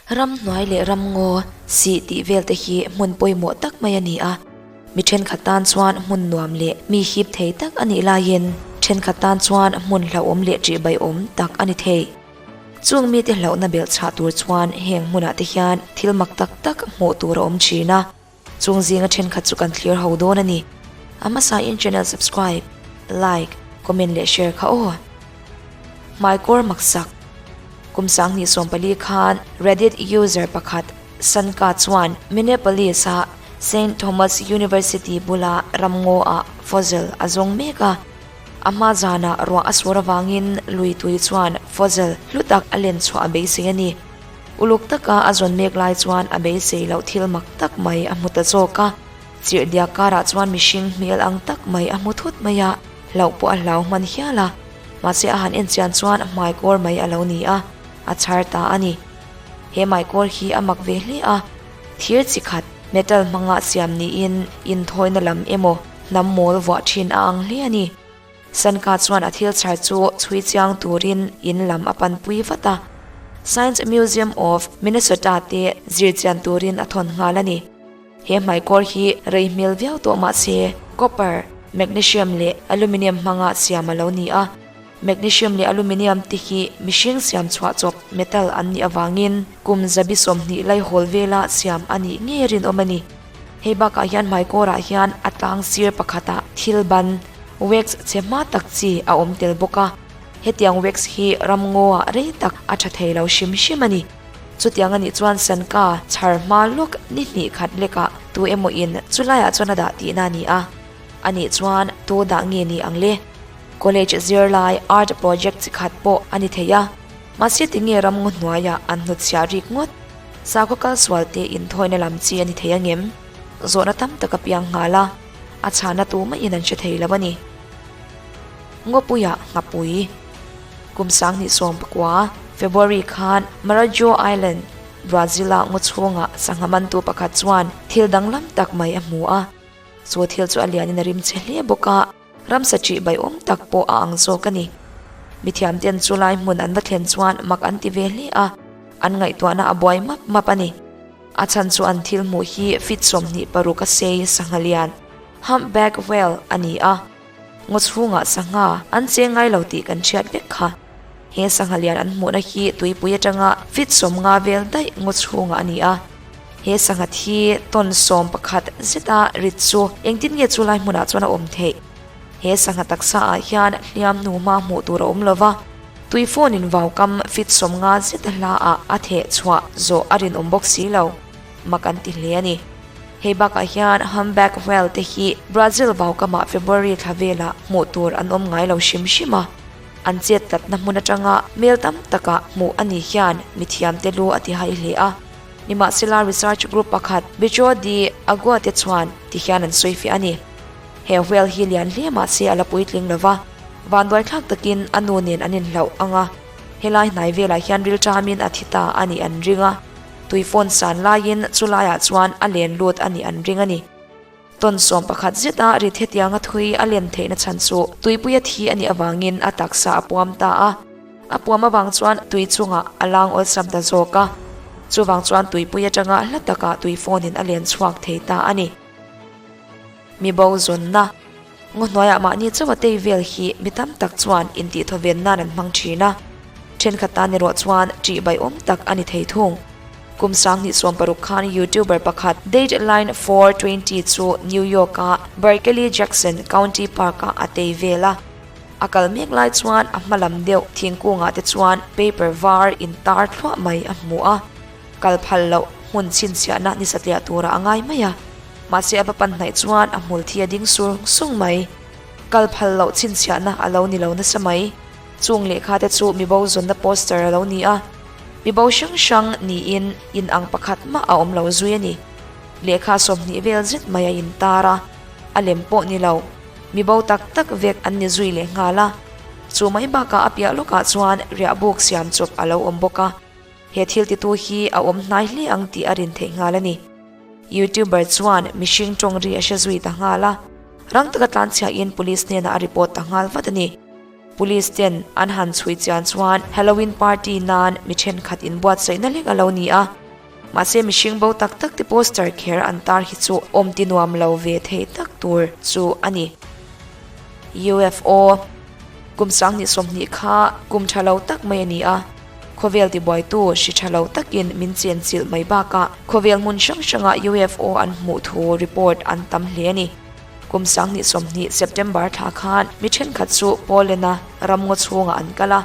Ramhnuai leh ramngaw sih tih vel te hi hmun pawimawh tak mai a ni a. Mi thenkhat tan chuan hmun nuam leh mi hip thei tak a nih laiin thenkhat tan chuan hmun hlauhawm leh ṭihbaiawm tak a ni thei. Chung mite hlauhna belh chhah tur chuan heng hmunah te hian thil mak tak tak hmuh tur a awm thin a, chung zinga thenkhat chu kan thlir ho dawn a ni. A hmasain channel subscribe, like, comment leh share kha aw. Hmaikawr maksak Kum 2014 khan Reddit user pakhat Sanka chuan Minneapolis-a Saint Thomas University bula ramngaw ah fossil a zawng mek a. A hma zanah ruah a sur avangin lui tui chuan fossil hlu tak a len chhuah a beisei a ni. Uluk taka a zawn mek lai chuan a beisei loh thil mak tak mai a hmu ta zawk a. Chirhdiak karah chuan mihring hmel ang tak mai a hmu thut mai a, hlauh pawh a hlau hman hial a. Mahse a han en chian chuan hmaikawr mai a lo ni a, a chhar ta a ni. He hmaikawr hi a mak ve hle a, thir chi khat, metal hmanga siam niin inthawina lam emaw hnam mawl vuah thin a ang hle a ni. Sanka chuan a thil chhar chu chhui chiang turin in lam a panpui vat a. Science Museum of Minnesota te zir chian turin a thawn nghal a ni. He hmaikawr hi rei hmel viau tawh mah se copper, magnesium leh aluminium hmanga siam a lo ni a. Magnesium leh aluminium te hi mihring siam chhuah chawp metal an nih avangin kum 120 laihawl vela siam a nih ngei rinawm a ni. Hei bakah hian hmaikawrah hian a tlang sir pakhatah thil ban, wax, chhe hma tak chi a awm tel bawk a. Hetiang wax hi ramngaw-ah rei tak a tha thei lo hrim hrim a ni. Chutiang a nih chuan Sanka chhar hma lawk ni hnih khat lekah tu emaw in chulaiah chuan a dah tihna a ni a. A nih chuan tu dah nge ni ang le? College zirlai art project chi khat pawh a ni thei a. Mahse tinge ramngaw hnuaiah an hnutchhiah rik ngawt? Sakhaw kal sual te inthawina lam chi a ni thei angem? Zawhna tam tak a piang nghal a, a chhana tu maiin an hre thei lo a ni. Ngawpuia Nghapui Kum 2019, February khan Marajo Island, Brazil-a ngaw chhungah sangha mantu pakhat chuan thil danglam tak mai a hmu a. Chu thil chu a lianin a rim che hle bawk a. Ramsa ṭih baiawm tak pawh a ang zawk a ni. Mithiamten chu lai hmun an va thlen chuan mak an ti ve hle a, an ngaihtuahna a buai map map a ni. A chhan chu an thil hmuh hi feet 26 a sei sangha lian, humpback whale, a ni a. Ngaw chhungah sangha an cheng ngai lo tih kan hriat vek kha. He sangha lian an hmuhna hi tuipui atanga feet 50 vel daih ngaw chhungah a ni a. He sangha thi tawn 11 zeta rit chu engtin nge chu lai hmunah chuan a awm theih? He sangha taksa ah hian hliam hnu hma hmuh tur a awm lova, tui phone in vau kam feet 50 zeta hla ah a theh chhuah zawh a rinawm bawk si lo. Mak an ti hle a ni. Hei bakah hian humpback whale te hi Brazil vau kamah February thla velah hmuh tur an awm ngai lo hrim hrim a. An chet tlatna hmun atanga mel tam takah hmuh a ni hian mithiamte lu a ti hai hle a. Nimahsela research group pakhat Bicho de Agua te chuan ti hian an sawi fiah a ni. He whale hi lian hle mahse a la puitling lova, vanduaithlak takin a nu nen an inhlauh ang a, helai hnai velah hian rilṭamin a thi ta a nih an ring a, tui phone san laiin chulaiah chuan a len lut a nih an ring a ni. Tawn 11 zeta rit hetianga thui a len theihna chhan chu tuipuia thi a nih avangin a taksa a puam ta a. A puam avang chuan tui chungah a lang awlsam ta zawk a. Chuvang chuan tuipui atanga hla takah tui phone in a len chhuak thei ta a ni. Mi bo zawnna, Ngaw hnuaiah mahni chauha tei vel hi mi tam tak chuan intihthaw nan an hmang thin a. Thenkhat tan erawh chuan ṭih baiawm tak a ni thei thung. Kum 2016 khan YouTuber pakhat Dateline 420 chu New York-a Berkeley Jackson County Park-ah a tei vel a. A kal mek lai chuan a hma lam deuh thingkungah te chuan paper var intar thluah mai a hmu a. Kal phal loh hmun chhinchhiahna ni satliah turah a ngai mai a. Mahse a va pan hnaih chuan a hmul thi a ding sung sung mai. Kal phal loh chhinchhiahna a lo ni lo nasa mai. Chung lehkha te chu mibo zawnna poster a lo ni a. Mibo hrang hrang niin in ang pakhat mah a awm lo zui a ni. Lehkha 20 vel zet mai a intar a, a lem pawh ni lo. Mibo tak tak vek an ni zui leh nghal a. Chu mai bakah a piah lawkah chuan riahbuk siam chawp a lo awm bawk a. He thil titu hi a awm hnai hle ang tih a rin theih nghal a ni. YouTuber chuan mihring tawng ri a hre zui ta nghal a. Rang taka tlanchhiahin police hnenah a report ta nghal vat a ni. Police ten an han chhui chian chuan Halloween party nan mi thenkhat inbuatsaihna lek a lo ni a. Mahse mihring bo tak tak te poster kher an tar hi chu awm ti nuam lo ve thei tak tur chu a ni. UFO Kum 2020 kha kum tha lo tak mai a ni a. Khawvel tibuaitu hri tha lo takin min chenchilh mai bakah khawvel hmun hrang hrangah UFO an hmuh thu report an tam hle a ni. Kum 2020 September thla khan mi thenkhat chu Poland-a ramngaw chhungah an kal a,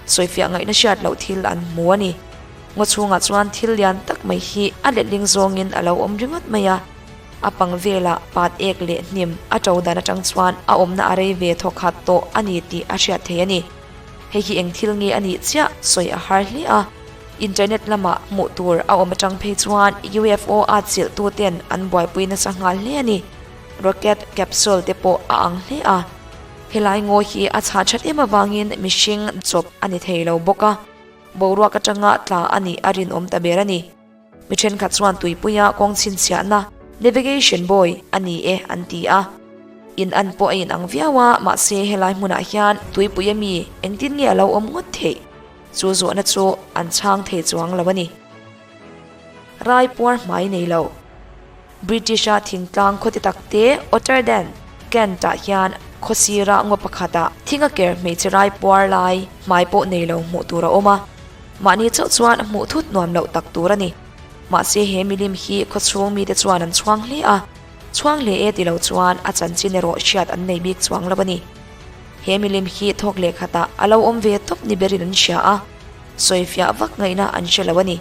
sawifiah ngaihna hriat loh thil an hmu a ni. Ngaw chhungah chuan thil lian tak mai hi a letling zawngin a lo awm ringawt mai a. A pang velah pat ek leh hnim a to dan atang chuan a awmna a rei ve thawkhat tawh a ni tih a hriat thei a ni. Hei hi eng thil nge a nih chiah sawi a har hle a. Internet lamah hmuh tur a awm atang phei chuan UFO a chilh tu ten an buaipui nasa nghal hle a ni. Rocket capsule te pawh a ang hle a. Helai ngaw hi a chhah that em avangin mihring chawp a ni thei lo bawk a. Boruak atanga tla a nih a rinawm ta ber a ni. Mi thenkhat chuan tuipuia kawng chhinchhiahna, navigation buoy, a ni e an ti a. In an pawh a inang viau a, mahse helai hmunah hian tuipuia mi engtin nge a lo awm ngawt theih? Chu zawhna chu an chhang thei chuang lo a ni. Rai puar hmai nei lo. British-a thingtlang khawti takte Otterden, Kent-ah hian khawsira ngaw pakhatah thinga ker hmeichhe rai puar lai hmai pawh nei lo hmuh tur a awm a. Mahni chauh chuan hmuh thut nuam loh tak tur a ni. Mahse he milim hi khawchhung mite chuan an chhuang hle a, chhuang hle e ti lo chuan a chanchin erawh hriat an nei bik chuang lo a ni. He milim hi thawk leh khatah a lo awm ve tawp ni berin an hria a, sawifiah vak ngaihna an hre lo a ni.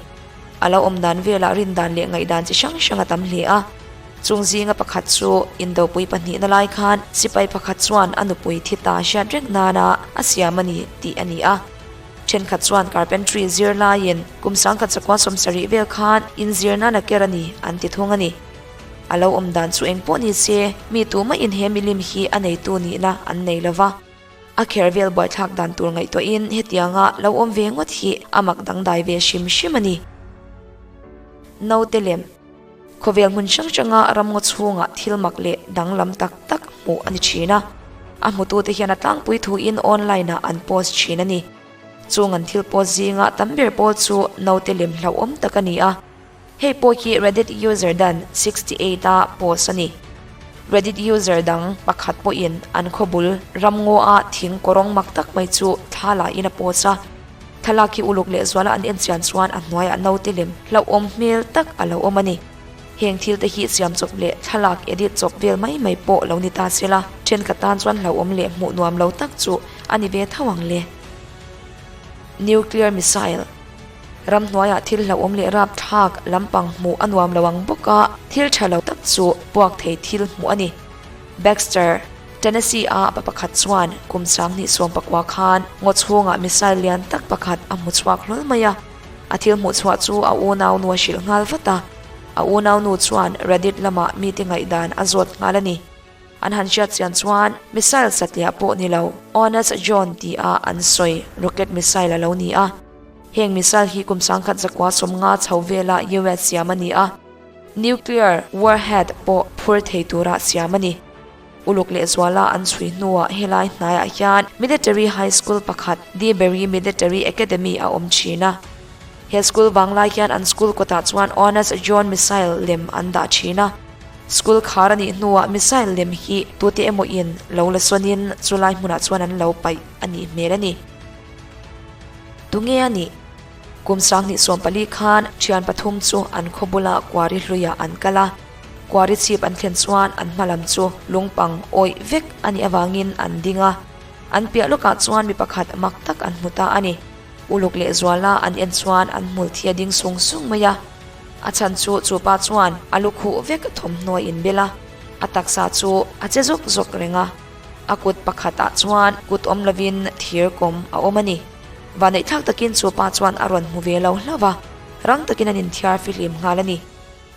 A lo awm dan velah rindan leh ngaihdan chi hrang hrang a tam hle a. Chung zinga pakhat chu Indopui pahnihna lai khan sipai pakhat chuan a nupui thi ta hriat reng nana a siam a ni tih a ni a. Thenkhat chuan carpentry zir laiin kum 1970 sawmsarih vel khan inzir nana ker a ni an ti thung a ni. A lo awm dan chu eng pawh ni se, mi tumah-in he milim hi a neitu nihna an nei lo va. A kher vel buaithlak dan tur ngaihtuahin hetianga lo awm ve ngawt hi a mak dangdai ve hrim hrim a ni. Naute lem, Khawvel hmun hrang hranga ramngaw chhungah thil mak leh danglam tak tak hmuh a ni thin a. A hmutute hian a tlangpui thuin online-ah an post thin a ni. Chung an thil post zinga tam ber pawl chu naute lem hlauhawm tak a ni a. Hei pawh hi Reddit user dan 68 a post a ni. Reddit user dang pakhat pawhin an khawbul ramngaw-a thing kawrawng mak tak mai chu thla lahin a post a. Thlalak hi uluk leh zuala an en chian chuan a hnuaiah naute lem hlauhawm hmel tak a lo awm a ni. Heng thil te hi siam chawp leh thlalak edit chawp vel mai mai pawh lo ni ta se la, thenkhat tan chuan hlauhawm leh hmuh nuam lo tak chu a ni ve tho ang le. Nuclear missile. Ramhnuaiah thil hlauhawm leh rapthlak lampang hmuh a nuam lo ang bawk a, thil tha lo tak chu puak thei thil hmuh a ni. Baxter, Tennessee-a pa pakhat chuan kum 2019 khan ngaw chhungah missile lian tak pakhat a hmu chhuak hlawl mai a. A thil hmuh chhuah chu a unaunu a hrilh nghal vat a. A unaunu chuan Reddit lamah mite ngaihdan a zawt nghal a ni. An han hriat chian chuan missile satliah pawh ni lo, Honest John tia an sawi rocket missile a lo ni a. Heng missile hi kum 1950 chho vela US siam a ni a, nuclear warhead pawh phur thei tura siam a ni. Uluk lehzuala an chhui hnuah helai hnaiah hian military high school pakhat DeBerry Military Academy a awm thin a. He school vanglai hian an school kawtah chuan Honest John missile lem an dah thin a. School khar a nih hnuah missile lem hi tute emaw in lo la sawnin chulai hmunah chuan an lo paih a nih hmel a ni. Tunge a nih? Kum 2014 khan thian pathum chu an khaw bulah kuari hluiah an kal a. Kuari chhip an thlen chuan an hma lam chu lungpang awih vek a nih avangin an ding a. An piah lawkah chuan mi pakhat mak tak an hmu ta a ni. Uluk lehzuala an en chuan an hmul thi a ding sung sung mai a. A chhan chu chu pa chuan a lu khuh vek thawmhnaw a inbel a, a taksa chu a che zawk zawk reng a. A kut pakhatah chuan kut awm lovin thir kawm a awm a ni. Vaneihthlak takin chu pa chuan a rawn hmu ve lo hlauh a, rang takin an inthiar fihlim nghal a ni.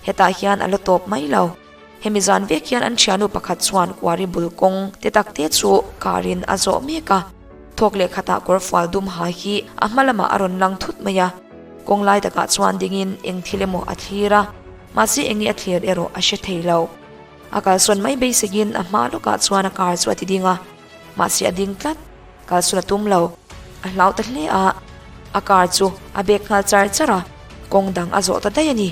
Hetah hian a la tawp mai lo. Hemi zan vek hian an thiannu pakhat chuan kuari bul kawng te tak te chu karin a zawh mek a. Thawk leh khatah kawr fual dum ha hi a hma lamah a rawn lang thut mai a. Kawng lai takah chuan dingin eng thil emaw a thlir a, mahse enge a thlir erawh a hre thei lo. A kalsawn mai beiseiin a hma lawkah chuan a car chu a ti ding a, mahse a ding tlat. Kalsawn a tum lo. A hlau ta hle a, a car chu a bek nghal char char a, kawng dang a zawh ta daih a ni.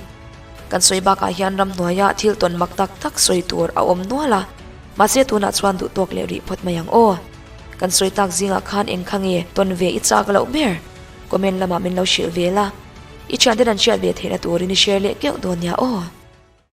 Kan sawi bakah hian ramhnuaia thil tawn mak tak tak sawi tur a awm nual a, mahse tunah chuan duh tawk leh rih phawt mai ang aw. Kan sawi tak zingah khan eng kha nge tawn ve i chak loh ber? Comment lamah min lo hrilh ve la, i thianten an hriat ve theihna turin i share leh keuh dawn nia aw.